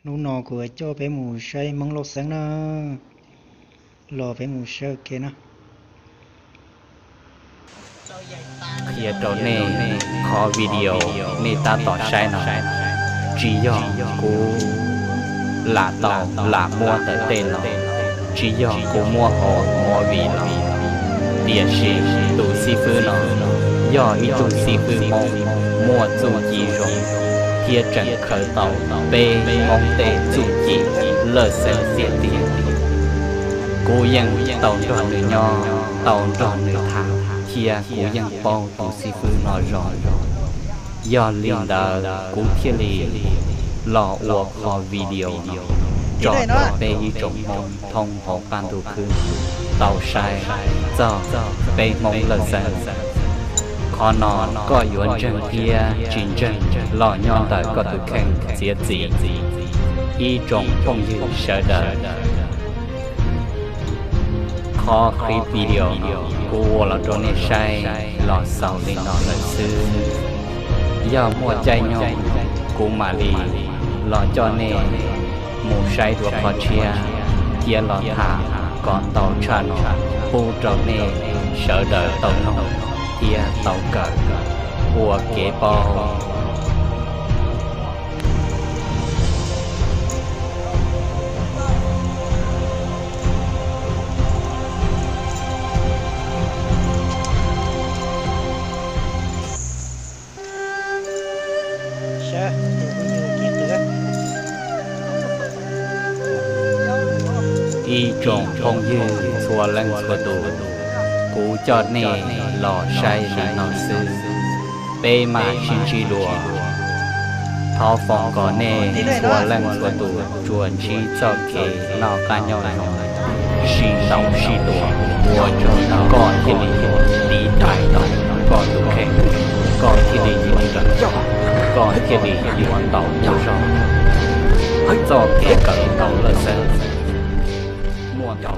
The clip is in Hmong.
Hnub no kuv coj peb mus saib Hmoob Lauj Xeeb na, los peb mus saib ua ke na. Qhia rau nej, qhov video nej tab tom saib no tsis yog kuv lam tau lam muab ntawm tej no, tsis yog kuv muab ua movie los, tiam sis tus xib fwb no yog ib tug xib fwb Hmoob muaj txuj ci zoo thiab tseem khaws tau peb Hmoob tej txuj ci lawj xeeb tiag tiag. Kuv yeej tau nrog nws nyob, tau nrog nws tham, thiab kuv yeej paub tus xib fwb no zoo. Yog li ntawd kuv thiaj li los ua qhov video no tso rau peb ib tsoom Hmoob thoob hauv qab ntuj khwb tau saib txog peb Hmoob lawj xeeb. Qhov no koj yuav ntseeg thiab tsis ntseeg los nyob ntawm koj tus kheej txiav txim. Ib tsoom phooj ywg sawv daws, qhov clip video no kuv ua los rau nej saib los xaus li no lawm xwb. Yog muaj caij nyoog kuv mam li los coj nej mus saib dua qhov tshiab thiab los tham kom ntau tshaj no pub rau nej sawv daws tau mloog thiab tau kawm ua kev paub. Ib tsoom phooj ywg txhua leej txhua tus, kuv coj nej los saib li no xwb, peb mam sib ntsib dua. Thov foom kom nej txhua leej txhua tus tsuas ntsib txoj kev noj qab nyob zoo, sib ntaus sib tua, ua tsaug ntau, koj thiaj li yuav tiv thaiv tau koj tus kheej, koj thiaj li yuav nrawm, koj thiaj li yuav tau muaj zog. Txoj kev kawm ntau lawj xeeb muaj ntau